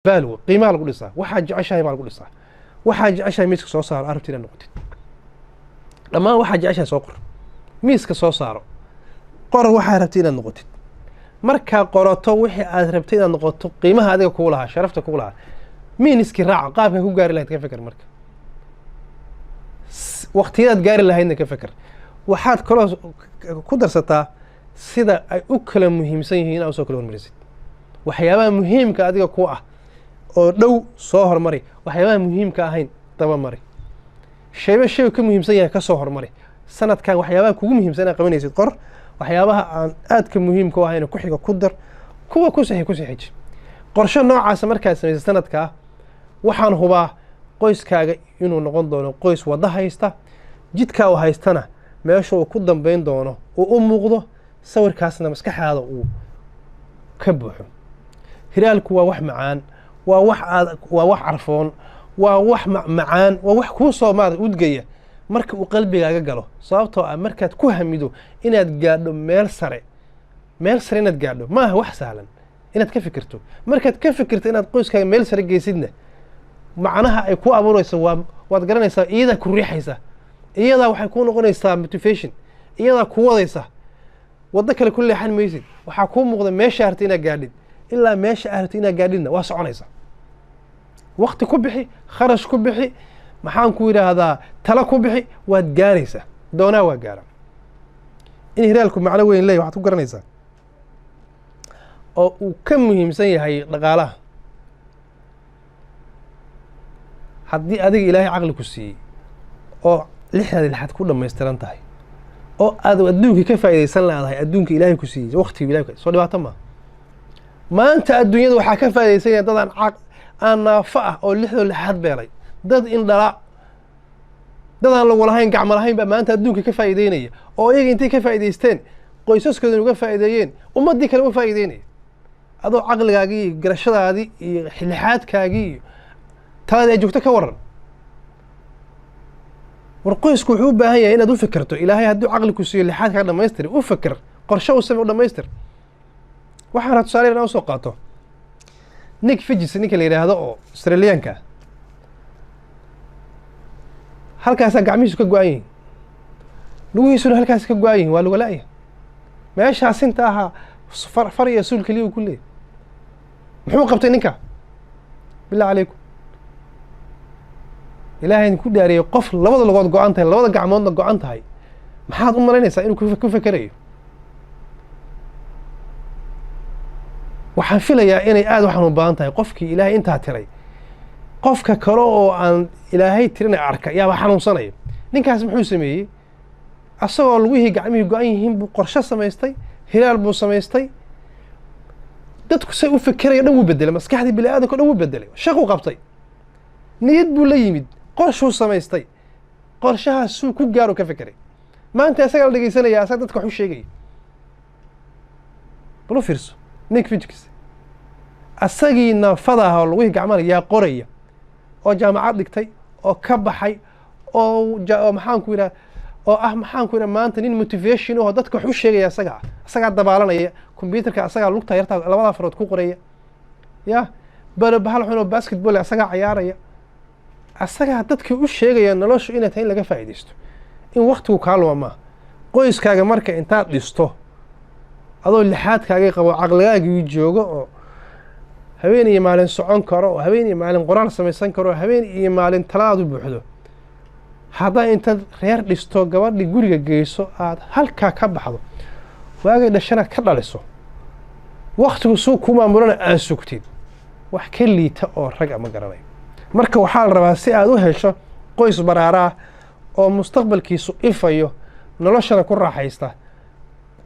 Value, qiimaha lagu dhisaa, waxaad jeceshahay baa lagu dhisaa. Waxaad jeceshahay miiska soo saaro. Arabti inaad noqotid, dhammaan waxaad jeceshahay soo qor, miiska soo saaro, qor waxaad rabtay inaad noqotid. Markaa qorato wixii aad rabtay inaad noqoto, qiimaha adiga kugu lahaa, sharafta kugu lahaa, miiniskii raaca, qaabkaa ku gaari lahayd ka feker. Marka waqtiyadaad gaari lahaydna ka feker. Waxaad kaloo ku darsataa sida ay u kala muhiimsan yihiin inaad usoo kala hormarisid. Waxyaabaha muhiimka adiga ku ah oo dhow soo hormari, waxyaabaha muhiimka ahayn daba mari. Shayba shay ka muhiimsan yahay ka soo hormari. Sanadkan waxyaabaha kugu muhiimsan inaad qabanaysid qor, waxyaabaha aan aadka muhiimka u ahayn ku xiga ku dar, kuwa ku sixi ku sixiji. Qorshe noocaasa markaad samaysay sanadkaa, waxaan hubaa qoyskaaga inuu noqon doono qoys waddo haysta, jidkaa uu haystana meesha uu ku dambeyn doono uu u muuqdo, sawirkaasna maskaxdaada uu ka buuxo. Hiraalku waa wax macaan, waa wax aad, waa wax carfoon, waa wax macaan, waa wax kuu soo maarata udgaya marka uu qalbigaaga galo. Sababtoo ah markaad ku hamido inaad gaadho meel sare, meel sare inaad gaadho maaha wax sahlan inaad ka fikirto. Markaad ka fikirto inaad qoyskaaga meel sare geysidna, macnaha ay ku abuureyso waa waad garanaysaa. Iyadaa ku riixaysa, iyadaa waxay kuu noqonaysaa motivation, iyadaa ku wadaysa, waddo kale ku leexan maysid. Waxaa kuu muuqda meesha aragtay inaad gaadhid. Ilaa meesha aad rabtay inaad gaadhidna waa soconaysa. Wakti ku bixi, kharash ku bixi, maxaan ku yidhaahdaa, talo ku bixi, waad gaaraysaa. Doonaa waa gaara. In hiraalku macno weyn leeyahy waxaad ku garanaysaa oo uu ka muhiimsan yahay dhaqaalaha. Haddii adiga Ilaahay caqli ku siiyey oo lixdaadi lixaad ku dhammaystiran tahay oo aad adduunka ka faa'iidaysan leedahay, adduunka Ilaahay ku siiyey, waqtiga Ilahay, soo dhibaato maa? Maanta adduunyada waxaa ka faa'iidaysanaya dad aan aan naafo ah oo lixdoo lixaad beelay, dad indhala, dad aan lagu lahayn, gacmo lahayn baa maanta adduunka ka faa'iideynaya, oo iyaga intay ka faa'iidaysteen qoysaskoodana uga faa'iideeyeen, ummaddii kale uga faa'iideynaya. Adoo caqligaagii iyo garashadaadii iyo lixaadkaagii iyo taladii ay joogto, ka waran? War qoysku wuxuu u baahan yahay inaad u fikirto. Ilaahay hadduu caqli ku siiyo, lixaadkaa dhamaystiri, u fikir, qorshe u samey, u dhamaystir. Waxaana tusaale inaan usoo qaato Nick Vujicic, ninka la yidhaahdo oo Australiyaanka ah. Halkaasaa gacmihiisu ka go-an yihiin, lugihiisuna halkaas ka go-an yihin, waa lugala'ya. Meeshaas inta ahaa far iyo suul keliya uu ku leeyahy. Muxuu qabtay ninka? Billah calaykum, Ilaahay idinku dhaariyey, qof labada lugood go-an tahay, labada gacmoodna go-an tahay, maxaad u malaynaysaa inuu ku fekerayo? Waxaan filayaa inay aada u xanuun badan tahay. Qofkii Ilaahay intaa tiray, qofka kale oo aan Ilaahay tirina arka yaaba xanuunsanaya. Ninkaas muxuu sameeyey? Asagoo lugihii gacmihii go-an yihiin buu qorshe samaystay, hilaal buu samaystay. Dadku say u fekeraya dhan wuu bedelay, maskaxdii bini aadamka o dhan wuu bedelay. Shaquu qabtay, niyad buu la yimid, qorshuu samaystay, qorshahaasuu ku gaaro ka fekeray. Maanta isagaa la dhegeysanaya, asaga dadka wax u sheegaya. Bal u fiirso Nick Vujicic, asagii naafada ah oo lugihii gacmaha yaa qoraya, oo jaamacad dhigtay oo ka baxay, oo maxaan ku yidhaha, oo ah, maxaan ku yidhaha, maanta nin motivation oo dadka wax u sheegaya asaga ah. Asagaa dabaalanaya computerka, asagaa lugta yarta labada farood ku qoraya, ya bal bahal xun oo basketball asagaa cayaaraya, asagaa dadkii u sheegaya noloshu inay tahay in laga faa'iidaysto, in waktigu kaa luma maaha. Qoyskaaga marka intaad dhisto, adoo lixaadkaagii qabo, caqligaagii joogo, oo habeen iyo maalin socon karo, oo habeen iyo maalin qoraal samaysan karo, oo habeen iyo maalin taladaadu buuxdo, haddaa intaad reer dhisto, gabadhii guriga geyso, aad halkaa ka baxdo, waagay dhashana ka dhaliso, waktigu suu ku maamulana aad sugtid, wax ka liita oo rag ma garanayo. Marka waxaa la rabaa, si aad u hesho qoys baraaraah oo mustaqbalkiisu ifayo, noloshana ku raaxaysta,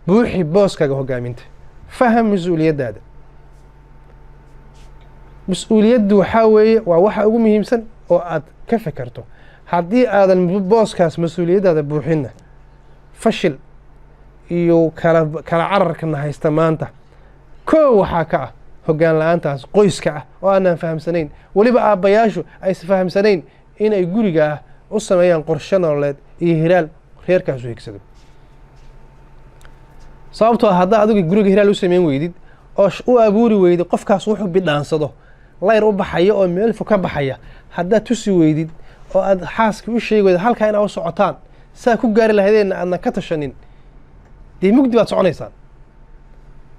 buuxi booskaaga hogaaminta, faham mas-uuliyaddaada. Mas-uuliyaddu waxaa weeye waa waxa ugu muhiimsan oo aad ka fekerto. Haddii aadan booskaas mas-uuliyaddaada buuxinna, fashil iyo kala cararkana haysta maanta koo waxaa ka ah hoggaan la-aantaas qoyska ah oo aanan fahamsanayn. Weliba aabbayaashu aysan fahamsanayn inay gurigaa u sameeyaan qorshe nololeed iyo hiraal reerkaasu higsado. Sababtoo ah haddaa adigu guriga hiraal u sameyn weydid oo u abuuri weydid qofkaas wuxuu bidhaansado. Layr u baxaya oo meel fog ka baxaya haddaad tusi weydid oo aad xaaskii u sheegi weydid halkaa inaa u socotaan, saa ku gaari lahaydeenna aadnan ka tashanin, dee mugdi baad soconaysaan.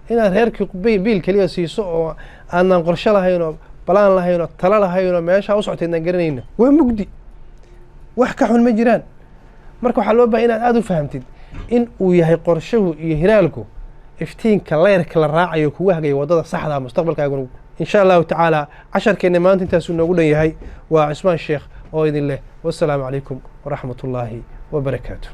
Inaad reerkii biil keliya siiso oo aadnan qorshe lahayn oo plan lahayn oo talo lahayn oo meeshaa u socotaydnaan garanayna, waa mugdi. Wax ka xun ma jiraan. Marka waxaa loo bahay inaad aada u fahamtid in uu yahay qorshuhu iyo hiraalku iftiinka layrka la raacayo, kugu hagayo waddada saxda mustaqbalkaaguna, insha Allahu tacaala. Casharkeenna maanta intaasuu noogu dhan yahay. Waa Cusmaan Sheekh oo idin leh, wassalaamu calaykum waraxmat ullaahi wabarakaatu.